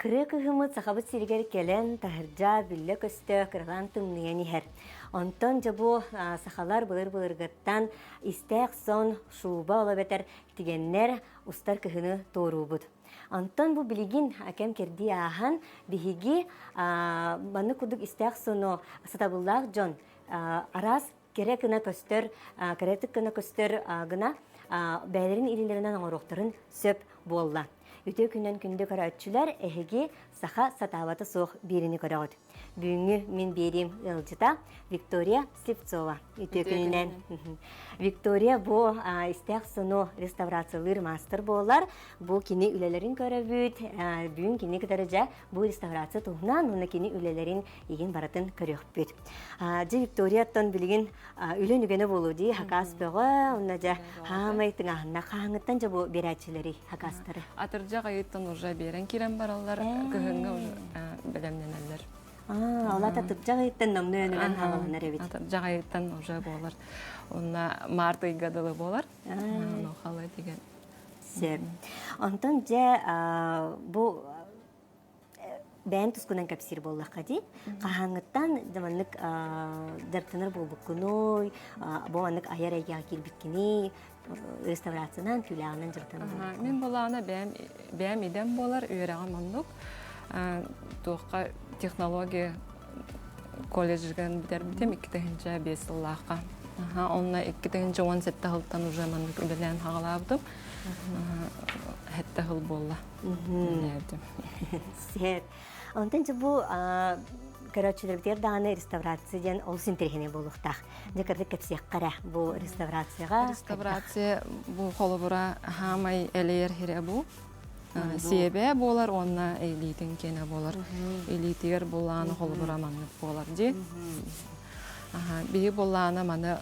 Кырыа кыһыммыт Сахабыт сиригэр кэлэн, таһырдьа биллэ-көстө кыралаан тымныйан иһэр. Онтон дьэ бу сахалар былыр-былыргыттан истээх сон, шуба ол эбэтэр тигэннэр устар кыһыны туоруубут. Онтон бу билигин кэм-кэрдии ааһан, биһиги маннык курдук истээх сону сатабыллаах дьон араас кэрэ гына көстөр, кэрэтик гына көстөр гына бэйэлэрин илиилэринэн оҥоруохтарын сөп буолла. Үтүө күнүнэн күндү көрөөччүлэр, эһиги саха сатаабата суох биэриини көрөҕүт. Бүгүҥҥү мин биэриим ыалдьыта Виктория Слепцова. Үтүө күнүнэн. Виктория бу истээх сону реставрациялыыр маастар буолар. Бу кини үлэлэрин көрөбүт. Бүгүн кини кытары дьэ бу реставрация туһунан уонна кини үлэлэрин игин барытын көрүөхпүт. Дьэ Викторияттан билигин үлэн үгэнэ буолуо дии хакаас бөҕө уонна дьэ хаамай тыҥааһынна хаһааҥҥыттан дьэ бу биэрээччилэри хакаастары Атырдьах ыйыттан уже биэрэн киирэн бараллар, кыһыҥҥы уже бэлэмнэнэллэр. Ол ата атырдьах ыйыттан номнуо өнүнэн хааланар эбит. Атырдьах ыйыттан уже буолар. Онна март ыйга дылы буолар. Онуохалы деген. Сөп. Онтон дьэ бу бэйэм тускунан кэпсиир буоллахха дии хаһааҥҥыттан маннык дьарыктанар буолбуккунуй бу маннык айар эйгэҕэ киирбиккиний реставрациянан түүлээҕинэн дьарыктанар Мин былаана бэйэм бэйэм идэм буолар үөрэҕим оннук туохха технология колледжыгын бүтэрбитим 2005 сыллаахха онно 2017 сылтан уже маннык үлэлээн хаҕалаабытым сэттэ сыл буолла Сөп. Онтон дьэ бу көрөөччүлэрбитигэр даҕаны реставрация диэн олус интэриэһинэй буолуохтаах. Дьэ кырдык кэпсиэххэ эрэ бу реставрацияҕа. Реставрация бу холобура хаамай элэйэр хирэ бу. Сиэбэ буолар уонна илиитин киэнэ буолар. Илиитигэр булааны холобура маннык буолар дии. Биһи булааны маны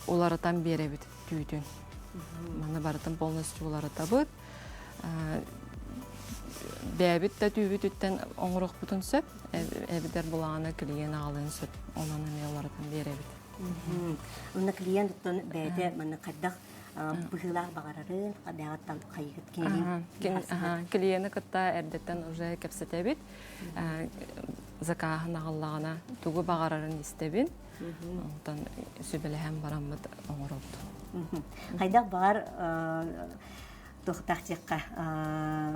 уларытан биэрэбит түүтүн. Маны барытын полностью уларытабыт. Бэйэбит да түүбүтүттэн оҥоруохпутун сөп, эбэтэр былаана клиент аҕалыан сөп, онон эмиэ уларытан биэрэбит. Онно клиент оттон бэйэтэ манна хайдах быһыылаах баҕарарын, бэйэҕиттэн хайыгыт кинилиин Клиены кытта эрдэттэн уже кэпсэтэбит. Закааһын аҕаллаҕына тугу баҕарарын истэбин. Онтон сүбэлэһэн бараммыт оҥоробут. Хайдах баҕар туохтаах диэххэ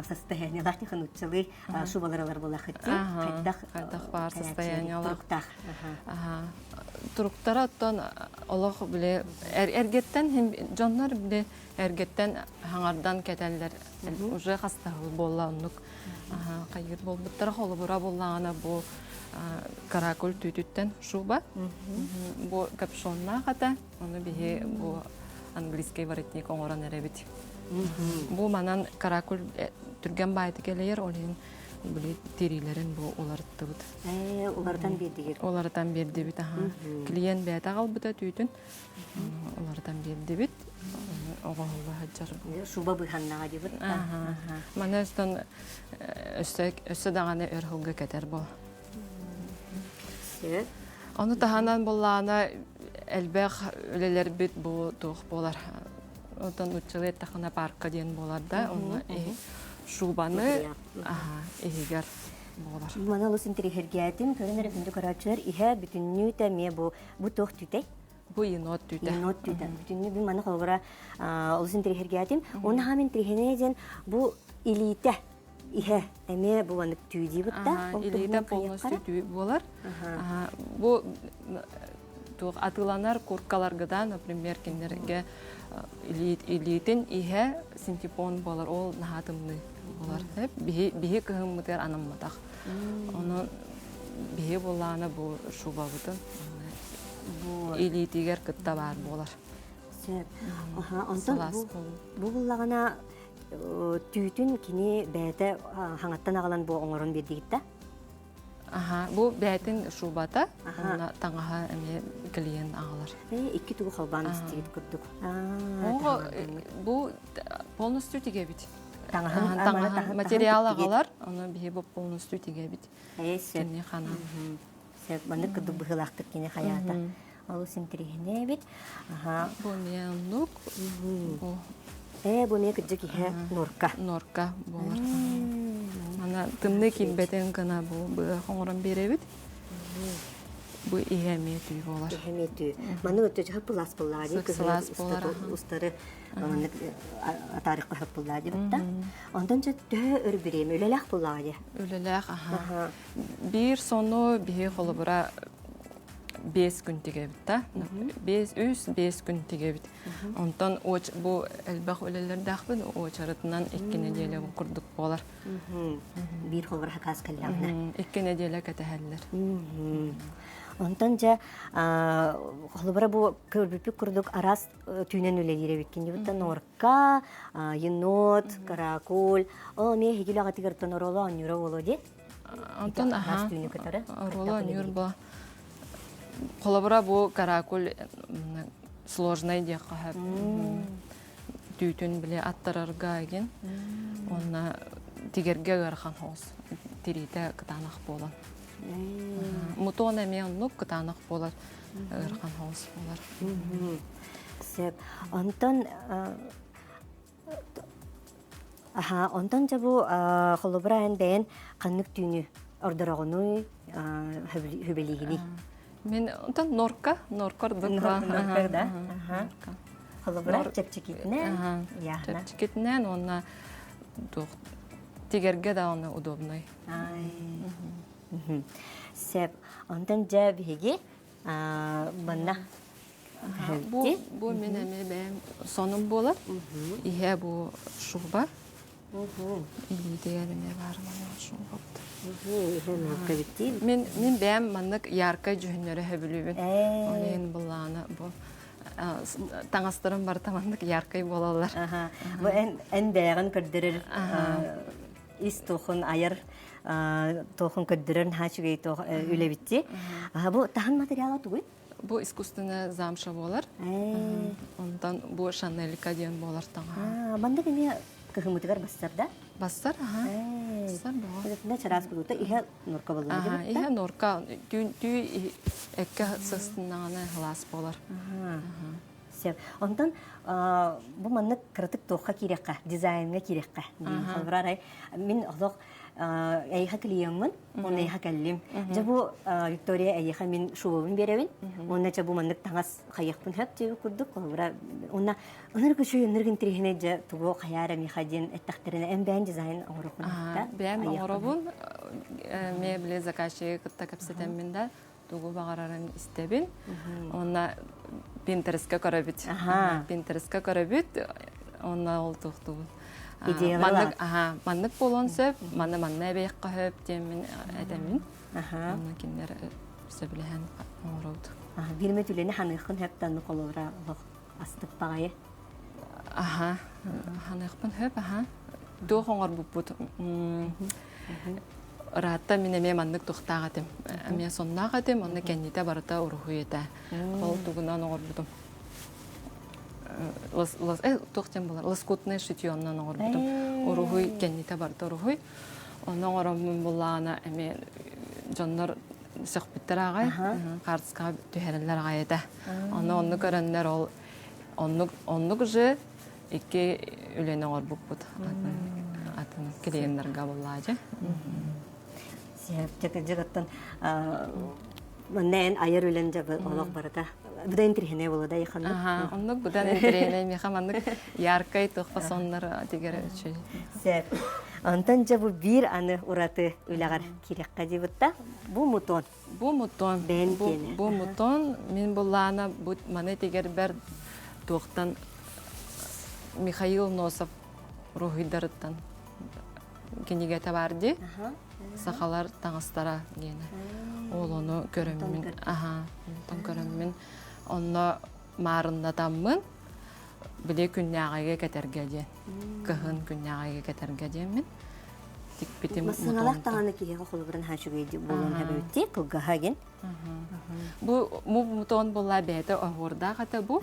состояниелаах диэххэ нууччалыы шубалар буолахыт дии хайдах хайдах баар состояниелаах туруктаах туруктара оттон олох били эргеттен дьоннор били эргеттен хаҥардан кэтэллэр уже хастаһыл буолла оннук хайыр буолбуттара холобура буоллаҕына бу каракуль түүтүттэн шуба бу капюшоннаах этэ Ону биһи бу английский воротник оҥорон эрэбит. Бу манан каракуль түргэн баайдык элэйэр, ол иһин били тириилэрин бу уларыттыбыт. Уларытан биэрдигит. Уларытан биэрдибит, аха. Клиент бэйэтэ аҕалбыта түүтүн. Уларытан биэрдибит. Оҕоһулла сылдьар. Шуба быһаннаҕа дибит. Маны өстөн өссө өссө даҕаны өр сылга кэтэр бу. Ону таһынан буллаана элбэх үлэлэрбит бу туох буолар. Оттон уччалыы эттэххинэ парка диэн буолар да, онно шубаны иһигэр буолар. Маны олус интэриэһиргээтим, көрөн эрэ күндү көрөөччүлэр иһэ бүтүннүү эмиэ бу бу туох түүтэй? Бу енот түүтэ. Енот түүтэ. Бүтүннүү бу маны холобура олус интэриэһиргээтим. Уонна хаам интэриэһинэй диэн бу илиитэ иһэ эмиэ бу маннык түү диибит да илиитэ полностью түү буолар бу туох атыыланар курткаларга например кинилэргэ илиитин иһэ синтепон буолар ол наһаа тымныы буолар биһи биһи кыһыммытыгар анамматах онон биһи буоллаҕына бу шубабытын илиитигэр кытта баар буолар сөп онтон бу буллаҕына Түүтүн кини бэйэтэ хаҥаттан аҕалан бу оҥорон биэрдигит да? Аха, бу бэйэтин шубата, уонна таҥаһа эмиэ клиент аҕалар. Икки тугу холбоон истигит курдук. Бу полностью тигебит. Таҥаһын материал аҕалар, ону биһи бу полностью тигебит. Кини ханан. Сөп, маннык курдук быһыылаахтык кини хайаата. Олус интэриэһинэй эбит. Аха. Бу эмиэ оннук. Ээ, бу эмиэ кырдьык иһэ норка. Норка буолар. Мана тымныы киирбэтин гына бу быа оҥорон биэрэбит. Бу иһэ эмиэ түү буолар. Иһэ эмиэ түү. Маны өттө дьаһап былаас буоллаҕа дии. Сылаас буолар. Устары маннык атаарыкка хөп буоллаҕа дии бытта. Онтон дьэ төһө өр бириэмэ үлэлээх буоллаҕа дии. Үлэлээх аха. Биир сону биһи холобура 5 күн тигэбит да. 5 3 5 күн тигэбит. Онтон бу элбэх үлэлэрдээхпин уочаратынан 2 нэдиэлэ курдук буолар. Биир холобура хакаас кэллэҕинэ. 2 нэдиэлэ кэтэһэллэр. Онтон дьэ холобура бу көрбүппүт курдук араас түүнэн үлэлиир эбиккин дибиттэ норка, енот, каракуль, ол эмиэ эһиги үлэҕитигэр оруолу оонньуура буолуо дии. Онтон аха оруолу оонньуур буо. Холобура бу каракуль сложный диэххэ сөп. Түүтүн били аттарарга игин. Уонна тигэргэ ыарахан хоҕус тириитэ кытаанах буолан. Мутон эмиэ оннук кытаанах буолар, ыарахан хоҕус буолар. Сөп. Онтон аха, онтон дьэ бу холобура эн бэйэн ханнык түүнү ордороҕунуй, хүбэлиигиний? Мин онтон норка, норка ордук. Норка, да? Холобура чэпчэкитинэн, яхна. Чэпчэкитинэн уонна тигэргэ даҕаны удобный. Сөп. Онтон дьэ биһиги манна Бу, бу мин эмиэ бэйэм сонум буолар. Иһэ бу шуба. Илиитигэр эмиэ баар манна шубабыт. Мин мин бэйэм маннык яркай дьүһүннэри сөбүлүүбүн. Ол иһин былаана бу таҥастарым барыта маннык яркай буолаллар. Бу эн эн бэйэҕин көрдөрөр ис туохун айар туохун көрдөрөр наһаа үчүгэй туох үлэбитти. Бу таһын материала тугуй? Бу искусственная замша буолар. Онтон бу шанелька диэн буолар таҥаһа. Маннык эмиэ кыһыммытыгар бассар да? Бассар, аха. Бассар буолар. Мына чараас куруута иһэ норка буолла. Иһэ норка түү түү экке сыстыннаҕына хылаас буолар. Сөп. Онтон бу маннык кыратык туохха киирэххэ, дизайнҥа киирэххэ диэн холобура арай мин олох эйиэхэ клиеммын, уонна эйиэхэ кэллим. Дьэ бу Виктория эйиэхэ мин шубабын биэрэбин, уонна дьэ бу маннык таҥас хайыахпын сөп диэбит курдук холобура уонна ынырык үчүгэй ынырык интириэһинэй дьэ тугу хайаар эмиэхэ диэн эттэхтэринэ эн бэйэн дизайн оҥоруоххун Бэйэм оҥоробун, эмиэ били заказчигы кытта кэпсэтэммин да тугу баҕарарын истэбин. Уонна Pinterest-ка көрөбүт. Pinterest-ка көрөбүт. Онно ол туохтуубун. Маннык, аха, маннык буолуон сөп, манна манна эбиэххэ сөп диэммин этэммин. Онно кинилэр сөбүлэһэн оҥоробут. Биир эмэ түлэни ханыаххын сөп да холобура олох астык баҕайы. Аха, ханыахпын сөп, аха. Туох оҥорбуппут Ыраатта мин эмиэ маннык тухтаах этим. Эмиэ сонноох этим, онно кэннитэ барыта уруһуй этэ. Ол тугунан оҥорбутум. Туох диэн буолар? Лоскутное шитьённан оҥорбутум. Уруһуй кэннитэ барыта уруһуй. Ону оҥороммун буллаҕына эмиэ дьоннор сөхпүттэр аҕай, хаартыскаҕа түһэрэллэр аҕай этэ. Ону онну көрөннөр ол оннук оннук же икки үлэни оҥорбуппут атын атын клиеннарга буллаадьы. Дьыгыттан манна эн айар үлэн дьабы олох барыта быдан интириэһинэй буолуо да ханнык оннук быдан интириэһинэй миэхэ маннык яркай туох фасоннар тигэр үчүгэй Сөп. Онтон дьэ бу биир аны ураты үлэҕэр киирэххэ диэбитта. Бу мутон. Бу мутон. Бу, бу мутон мин буллаана бу маны тигэрбэр туохтан Михаил Носов уруһуйдарыттан кинигэтэ бар дии. Сахалар таҥастара диэни. Ол ону көрөммүн, аха, онтон көрөммүн, онно маарыннатаммын, били күннээҕигэ кэтэргэ диэн. Кыһын күннээҕигэ кэтэргэ диэммин тикпитим. Массыыналаах даҕаны киһиэхэ холобурун хаачугай буолуон хэбэбитти, кылгаһа гин. Бу мутон була бэйэтэ оһуордаах этэ бу.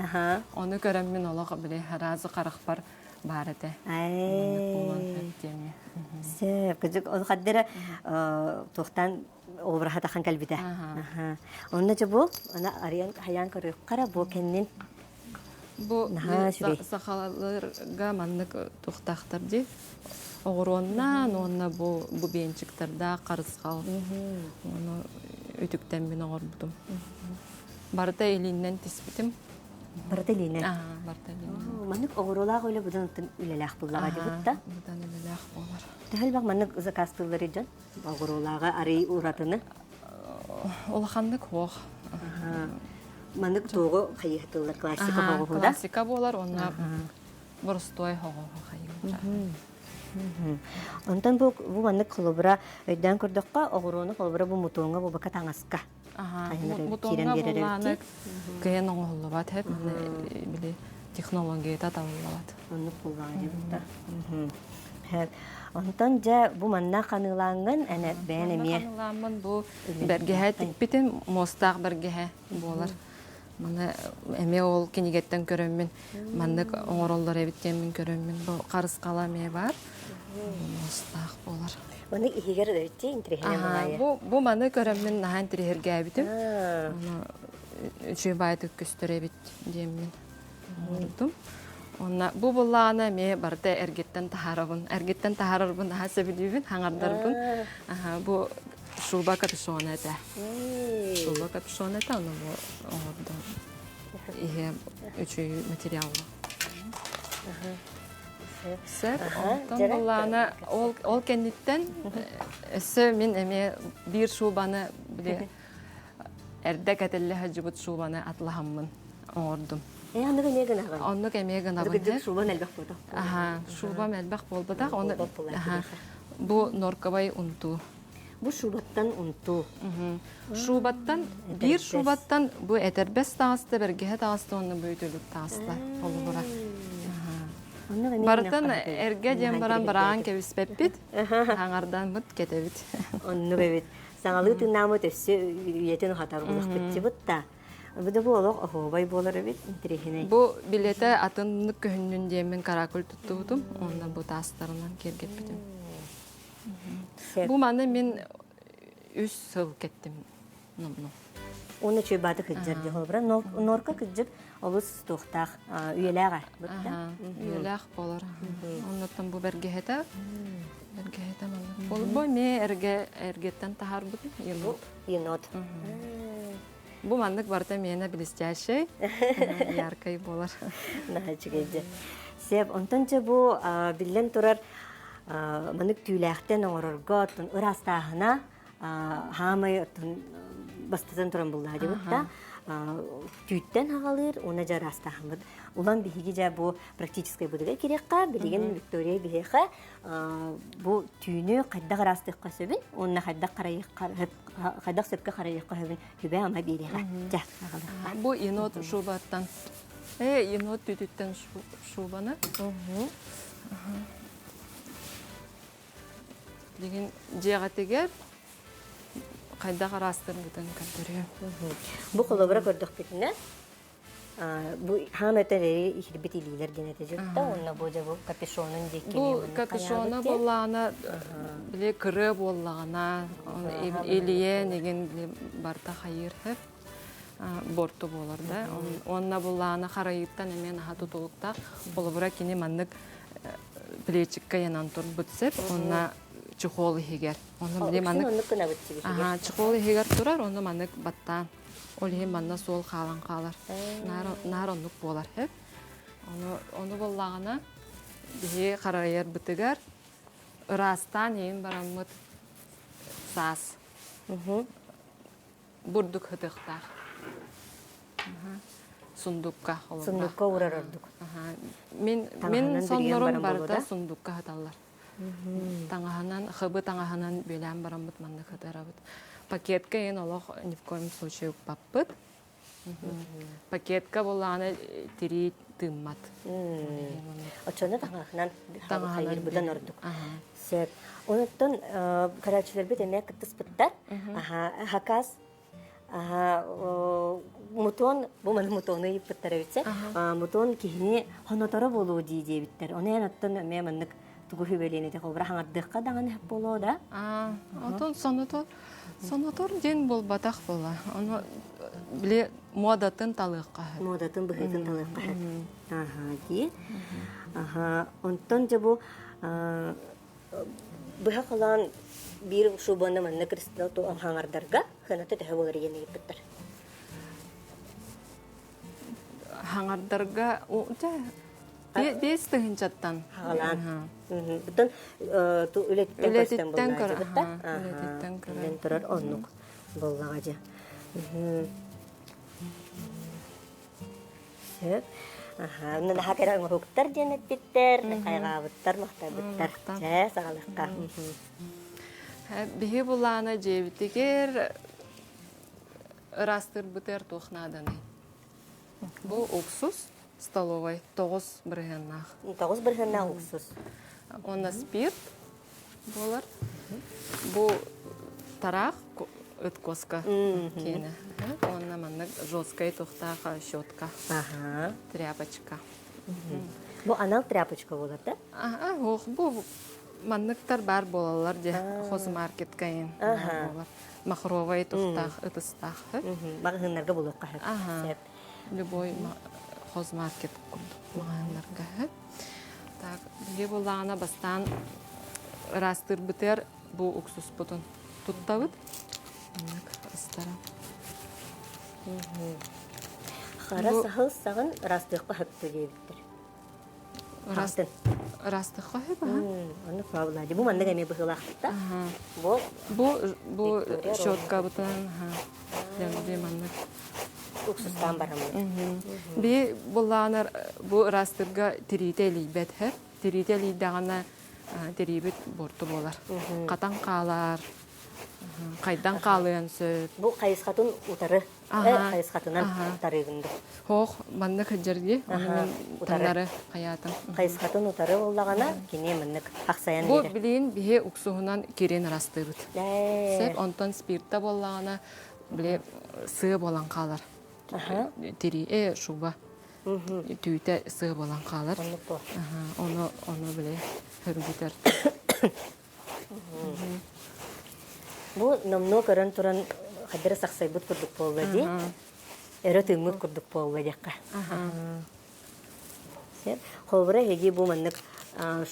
Ону көрөммүн олох били харазы харахпар баар этэ. Сөп, кыдьык ол хаддара туохтан обраһа тахан кэлбитэ. Онно дьэ бу, ана арыйан хайаан көрүөххэ бу кэннин Бу сахаларга маннык туохтаахтар дии. Оҕуруоннаан уонна бу бубенчиктардаах харысхал ону үтүктэммин оҥорбутум. Барыта илииннэн тиспитим. Барыта илиинэн? Барыта илиинэн. Маннык оҕуруолаах үлэ быдан үлэлээх буоллаҕа дибит да? Быдан үлэлээх буолар. Төһө элбэх маннык заказтыыллары дьон? Оҕуруолааҕы арый уратыны? Улаханнык суох. Маннык туоҕу хайыһытыллар классика хоҕуһу да? Классика буолар уонна боростуой хоҕуһу хайыыллар. Онтон бу бу маннык холобура өйдөөн көрдөххө оҕуруону холобура бу мутуоҥҥа буолбакка таҥаска Мутуоҥҥа буоллаҕына кыайан оҥоһуллубат хэп били технологията табыллыбат. Оннук буоллаҕа диэбит да. Онтон дьэ бу манна ханыылааҥҥын эн бэйэн эмиэ ханыылааммын бу бэргэһэ тикпитим муостаах бэргэһэ буолар. Маны эмиэ ол кинигэттэн көрөммүн маннык оҥороллор эбит диэммин көрөммүн бу харысхала эмиэ баар муостаах буолар. Маны иһигэр өйдүү интириэһинэй буолаайы. Бу бу маны көрөммүн наһаа интириэһиргээбитим. Ону үчүгэй баайдык көстөр эбит диэммин оҥордум. Онно бу буллаҕына эмиэ барыта эргиттэн таһаарабын. Эргиттэн таһаарарбын наһаа сөбүлүүбүн, хаҥардарбын. Бу шуба капюшона этэ. Шуба капюшона этэ, ону бу оҥордум. Иһэ үчүгэй материаллаах. Сөп. Онтон буллаҕына ол ол кэнниттэн өссө мин эмиэ биир шубаны били эрдэ кэтиллэ сылдьыбыт шубаны атлаһаммын оҥордум. Э, оннук эмиэ гынаҕын? Оннук эмиэ гынабын. Кырдьык шубам элбэх буолбатах. Аха, шубам элбэх буолбатах. Оны бу норковай унтуу. Бу шубаттан унтуу. Шубаттан биир шубаттан бу этэрбэс таҕыста, бэргэһэ таҕыста уонна бу үтүлүк таҕыста холобура. Барытын эргэ диэн баран бараан кэбиспэппит, хаҥардааммыт кэтэбит. Оннук эбит. Саҥалыы тыыннааммыт өссө үйэтин уһатар булахпытчыбыт да. Бу да бу олох оһуобай буолар эбит, интэриэһинэй. Бу билиэтэ атыннык көһүннүн диэммин каракуль туттубутум уонна бу таастарынан киэргэппитим. Бу маны мин үс сыл кэттим номну. Уонна үчүгэй бааты кыдьар дии холобура норка кыдьык олус туохтаах үйэлээҕэ үйэлээх болор оннуттан бу бэргэһэтэ бэргэһэтэ маннык болбо эмиэ эргэ эргеттен таһаарбыт енот енот бу маннык барыта миэнэ блестящий яркай буолар наһаа үчүгэй дьэ сеп онтон дьэ бу биллэн турар маннык түүлээхтэн оҥорорго оттон ыраастааһына хаамай оттон бастатан туран буллаа дебит да түүттэн хаҕалыыр уонна дьэ ыраастааһыммыт улам биһиги дьэ бу практическай быдыга кириэххэ билигин Виктория биһиэхэ бу түүнү хайдах ыраастыахха сөбүн уонна хайдах хайдах сөпкө харайыахха сөбүн сүбэ-ама биэриэҕэ дьэ аҕалыахха бу енот шубаттан э енот түүтүттэн шубаны Билигин дьиэҕитигэр хайдах араастыргытын көрдөрүөм. Бу холобура көрдөхпүтүнэ, бу хаан өтөр эри иһирбит илиилэр диэн этэ дьүртэ уонна бу дьэ бу капюшонун диэки Бу капюшона буоллаҕына били кырыа буоллаҕына илийэн игин били барыта хайыыр хөп борту буолар да уонна буллаҕына харайыыттан эмиэ наһаа тутулуктаах холобура кини маннык плечикка янан турбут сеп уонна чехол иһигэр онно били маннык аха чехол иһигэр турар онно маннык баттаан ол иһин манна суол хаалан хаалар наар оннук буолар хөп ону ону буоллаҕына биһи харайарбытыгар ыраастаан иһин бараммыт саас бурдук һытыахтаах сундукка сундукка уурар ордук мин мин соннорум барыта сундукка хаталлар таҥаһынан хыбы таҥаһынан бүөлээн бараммыт маннык хатарабыт пакетка ен олох ни в коем случае укпаппыт пакетка буоллаҕына тирии тыыммат оччону таҥаһынан таҥаһынан быдан ордук Сөп. Онуттан көрөөччүлэрбит эмиэ кыттыспыттар. Хакас мутон бу маны мутону ыйыппыттар эбитсэ. Мутон киһини хоноторо буолуо дии диэбиттэр. Ону эн оттон эмиэ маннык тугу хүбэлиэн этэ холобура хаҥардыахха даҕаны буолуо да. Отон сонотор сонотор диэн буолбатах буола. Ону били муодатын талыахха. Муодатын быһыытын талыахха. Аха дии. Аха онтон дьэ бу. Быһа холоон биир шубаны манна кристалл хаҥардарга сыаната төһө буолар диэн ыйыппыттар. Хаҥардарга 5 тыһыынчаттан. Хаҕалаан. Бүтүн үлэтиттэн көстөн буоллаҕа. Үлэтиттэн көрөн турар оннук буоллаҕа дьэ. Сөп. Аха, наһаа кэрэ оҥоһуктар диэн эппиттэр, хайҕаабыттар, махтайбыттар. Чэ, саҕалыахха. Биһи булаана дьиэбитигэр ыраастыырбытыгар туох нааданый? Бу уксус столовай 9 бырыһыаннаах. 9 бырыһыаннаах уксус. Уонна спирт буолар. Бу тараах ыт куоска киэнэ. Уонна маннык жесткай туохтаах щетка. Тряпочка. Бу анал тряпочка буолар да? Ох, бу манныктар баар буолаллар дьэ хозмаркетка буолар. Махровай туохтаах ытыстаах. Маҕаһыыннарга булуохха сөп. Любой хозмаркет курдук маҕаһыыннарга. Так, биһи буллаҕына бастаан ыраастыырбытыгар бу уксуспутун туттабыт. Маннык ыстара. Хара саһыл саҕын ыраастыахха сөптө диэбиттэр. Атын. Ыраастыахха сөп, Оннук Павла, бу маннык эмиэ быһыылаахта. Бу бу щеткабытын дьэ маннык уксустаан бараммыт. Би буллаанар бу ыраастырга тириитэ илийбэт һэ. Тириитэ илийдэҕинэ тириибит буорту буолар. Хатан хаалар, хайдан хаалыан сөп. Бу хайысхатын утары, хайысхатынан тарыыгын Хоох маннык сылдьар оны мен таҥнары хайаатым. Хайысхатын утары буоллаҕына, кини маннык ахсайан Бу билигин биһи уксуһунан кирин ырастыыбыт. Сөп, онтон спирта буоллаҕына, били сыа буолан хаалар. Тири, шуба. Түүтэ сыа буолан хаалар. Ону, ону били хөргүтэр. Бу номнуо көрөн туран хаддара сахсайбыт курдук буолла дии. Өрө тыыммыт курдук буолла диэххэ. Холобура эһиги бу маннык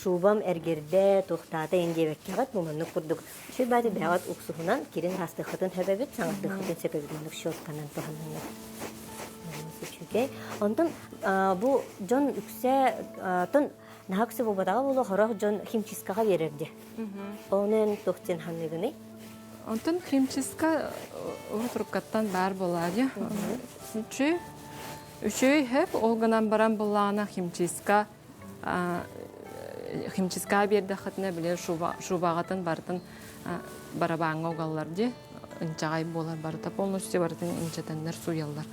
шубам эргирдэ, туохтаата ин диэбэккэҕит бу маннык курдук сүрбааты бэҕэт уксуһунан кирин хаастыаххытын сөбөбүт, саҥардыаххытын сөбөбүт маннык щетканан туһанныннар. Үчүгэй. Онтон бу дьон үксэ тон наһаа үксэ буолбатаҕа буолуо хорох дьон химчисткаҕа биэрэр дии. Онон туох диэн ханыгыный? Онтон химчистка урут баар буолаа дии. Үчүгэй үчүгэй сөп, ол гынан баран буллаҕына химчистка химчистка биэрдэххитинэ били шубаҕытын барытын барабааҥҥа угаллар дии. Инчэҕэй буолар барыта полностью барытын инчэтэннэр сууйаллар.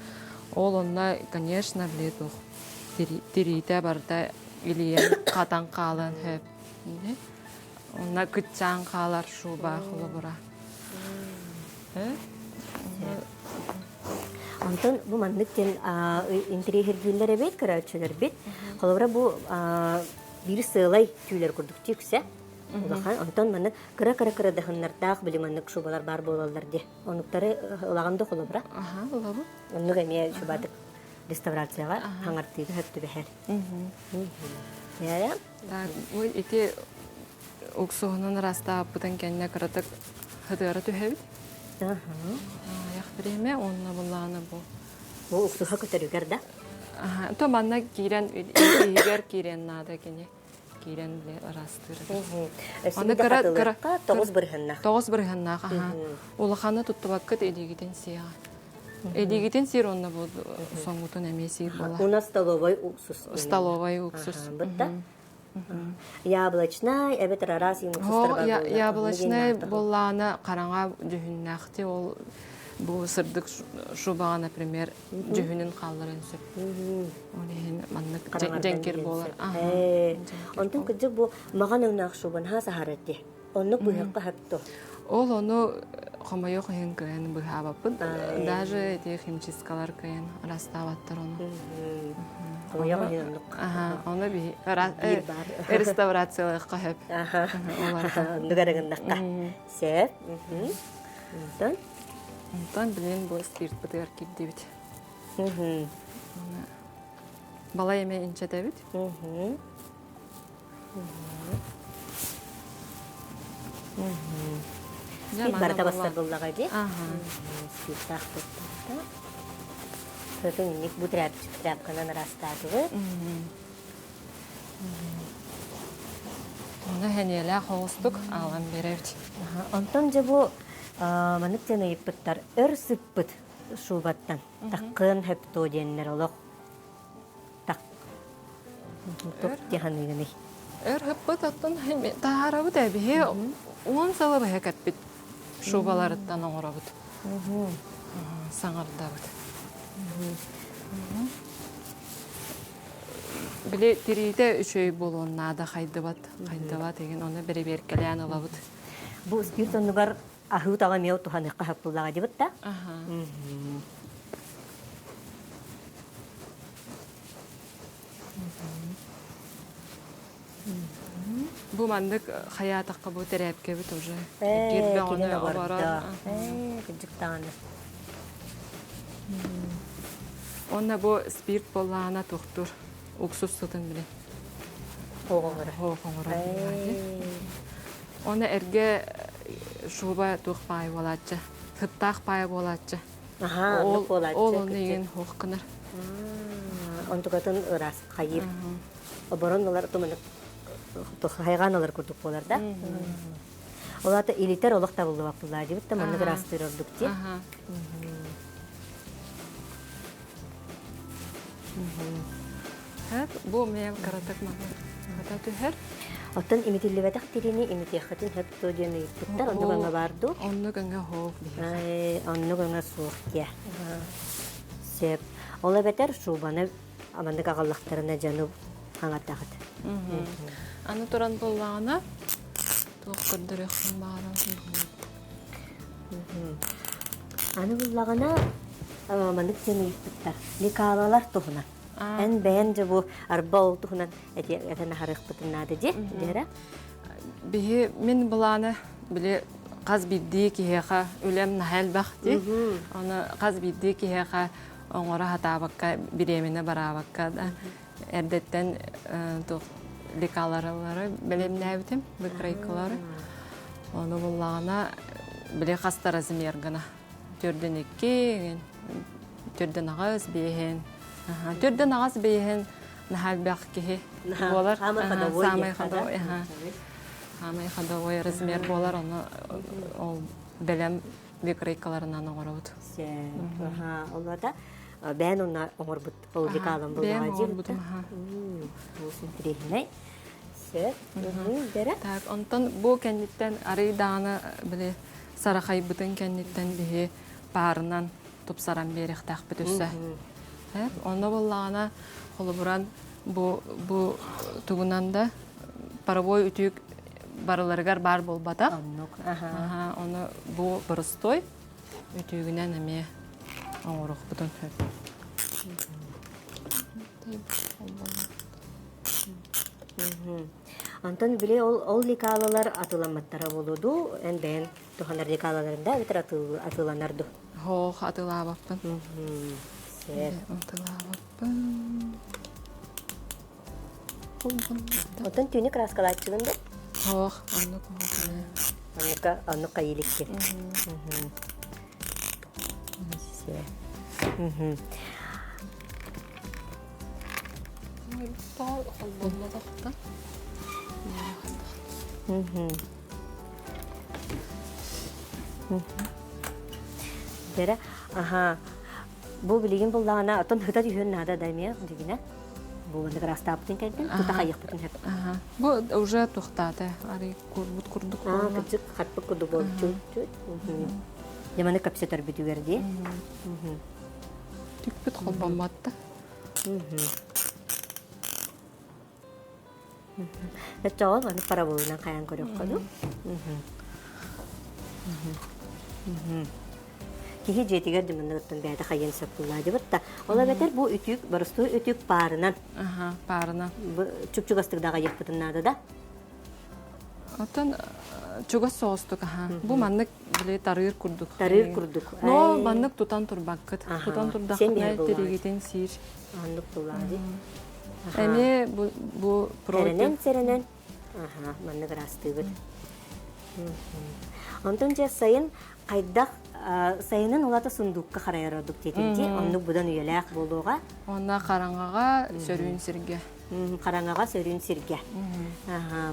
Ол онно, конечно, били туох тириитэ барыта илийэн хатан хаалан сөп. Онно кытчаан хаалар шуба холобура. Онтон бу маннык диэн интэриэһиргииллэр эбит, көрөөччүлэрбит. Холобура бу биир сыалай түүлэр курдук тиксэ. Улахан. Онтон маннык кыра-кыра кырадаһыннардаах били маннык шубалар баар буолаллар дии. Оннуктары ылаҕын да холобура? Аха, ылабын. Оннук эмиэ шубатык реставрацияҕа хаҥартыыга сөп түбэһэр. Так, ити уксуһунан ыраастаабыппытын кэннэ кыратык хытыара түһэбит. Айах бириэмэ уонна буллаҕына бу. Бу уксуһа көтөрүгэр да? То манна киирэн иһигэр киирэн наада кини киирэн биле ыраастыыр. Аны кыра кыра 9 бырыһыаннаах. 9 бырыһыаннаах аха. Улаханы туттубаккыт илиигитин сиэҕэ. Илиигитин сиир онно бу соҥгутун эмиэ сиир буола. У нас столовой уксус. Столовой уксус. Бытта. Яблочный, эбэтэр араас уксустар бар. Яблочный буоллаҕына хараҥа дьүһүннээхти ол бу сырдык шубаҕа, например, дьүһүнүн хаалларан сөп. Ол иһин маннык дьэҥкир буолар. Онтон кырдьык бу маҕан өҥнөөх шубан хаа саһарар дии. Оннук быһыахха сөптө. Ол ону хомойуох иһин кыайан быһаабаппыт. Даже эти химчисткалар кыайан ырастаабаттар ону. Хомойуох иһин оннук. Ону биһи реставрациялыахха сөп. Оннук эрэ гыннахха. Сөп. Онтон? Онтон билигин бу спиртпытыгар киирдибит. Балай эмэ инчэтэбит. Спирт барыта бастар буллаҕа дии. Спиртаах туттарда. Сытын инник бу тряпканан ыраастаатыбыт. Онно хэниэлээх оҕустук аалан биэрэбит. Онтон дьэ бу маннык диэн ыйыппыттар өр сыппыт шубаттан таккын хөптуо диэннэр олох так тук диханыгыный. Өр хыппыт оттон таһаарабыт эбиһи 10 сыла быһа кэппит шубаларыттан оҥоробут. Саҥардабыт. Били тириитэ үчүгэй буолуон наада хайдыбат, хайдыбат игин оны бэрэбиэркэлээн ылабыт. Бу спирт оннугар аһыы таҕа эмиэ туһаныахха сөп буоллаҕа дибит да? Бу маннык хайаатахха бу тэрээпкэбит уже кирбэҕини оборор. Кырдьык даҕаны. Уонна бу спирт буоллаҕына туохтуур уксус сытын билин. Хоҕоҥоро. Хоҕоҥоро. Уонна эргэ шуба туох паай буолааччы, сыттаах паай буолааччы. Аха, оннук буолааччы. Ол онно иин хуох гынар. Онтукатын ыраас хайыр. Оборон ылар туманнык хайҕаан ылар курдук буолар да. Ол аата илитэр олох табыллыбат буоллаа дибит да маннык ыраастыыр ордук дии. Бу миэм кыратык маны хата түһэр. Оттон имитиллибэтэх тириини имитиэххитин сөп дуо диэн ыйыппыттар. Оннук өҥө баар дуу? Оннук өҥө суох биһиэхэ. Оннук өҥө суох диэ. Сөп. Ол эбэтэр шубаны аманнык аҕаллахтарына дьону хаҥатаҕыт. Аны туран буоллаҕына туох көрдөрүөхпүн баҕарабын. Аны буллаҕына маннык диэн ыйыппыттар. Лекалалар туһунан. Эн бэйэн дьэ бу арба ол туһунан этэн аһарыахпытын наада дии, дьэрэ. Биһи мин былааны били хас биирдии киһиэхэ үлэм наһаа элбэх дии. Оны хас биирдии киһиэхэ оҥоро сатаабакка, бириэмэни бараабакка да эрдэттэн туох лекаларалары бэлэмнээбитим, выкройкалары. Ону буллаҕына били хаста размер гына. Төрдөн икки, төрдөн аҕыс биэһин. Төрдөн аҕыс биэһин наһаа элбэх киһи буолар. Самый ходовой. Самый ходовой размер буолар, ону ол бэлэм выкройкаларынан оҥоробут. Олата бэйэн онно оҥорбут ол лекалан Бэйэм оҥорбутум. Интириэһинэй. Сөп. Так, онтон бу кэнниттэн арый даҕаны били сарахайбытын кэнниттэн биһи паарынан тупсаран биэриэхтээхпит өссө. Онно буоллаҕына холобуран бу бу тугунан да паровой үтүк барыларыгар баар буолбатах. Оннук. Ону бу боростой үтүгүнэн эмиэ оҥоруохпутун сөп. Онтон били ол ол лекалалар атыламматтара буолуо дуу, эн бэйэн туһанар лекалаларын да эбэтэр атыыланар дуу? Хоох атыылаабаппын. Сэр. Атыылаабаппын. Оттон түүнү краскалааччыгын да? Хоох, оннук Оннука оннук хайыыликки. Дэрэ, аха, бу билигин буллаҕына, оттон ыта түһүөн наада да эмиэ дигинэ. Бу маннык ыраастаабытын кэннин тута хайыахпытын сөп. Бу уже тухтаата, арый курбут курдук буолла. Кырдьык хатпыт курдук буолла. Дьэ маны көпсөтөрбүтүгэр дии. Түкпүт холбоммот да. Оччоҕо маны паровойунан хайан көрүөххэ дуу. Киһи дьиэтигэр да манныгыттан бэйэтэ хайыан сөп буоллаа дибит да. Ол эбэтэр бу үтүк, боростуой үтүк паарынан. Аха, паарынан. Чуп-чугастык даҕайыахпытын наада да. Оттон чугас соҕустук аха. Бу маннык били тарыыр курдук. Тарыыр курдук. Но маннык тутан турбаккыт. Тутан турдаххытына тиригитин сиир. Оннук буллаа дии. Эмиэ бу бу Сэрэнэн сэрэнэн. Аха, маннык ыраастыыбыт. Онтон дьэ сайын хайдах сайынын улата сундуукка харайар ордук диэтим дии. Оннук будан үйэлээх буолуоҕа. Уонна хараҥаҕа сөрүүн сиргэ. Хараҥаҕа сөрүүн сиргэ.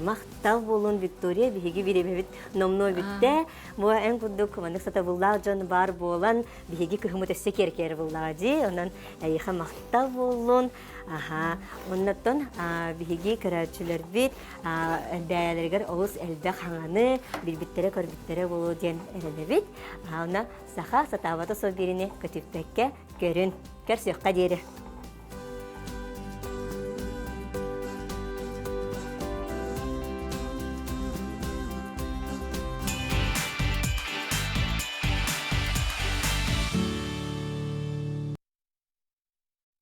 Махтал буолун Виктория, биһиги бириэмэбит номнуо бүттэ. Бу эн курдук маннык сатабыллаах дьон баар буолан, биһиги кыһыммыт өссө киэркээр буллаҕа дии. Онон эйиэхэ махтал буоллун. Аха. Оннуттан биһиги көрөөччүлэрбит бэйэлэригэр олус элбэх хаҥаны билбиттэрэ-көрбүттэрэ буолуо диэн эрэнэбит. Онно саха сатаабата сол биэриини көтүппэккэ көрүн. Көрсүөххэ диэри.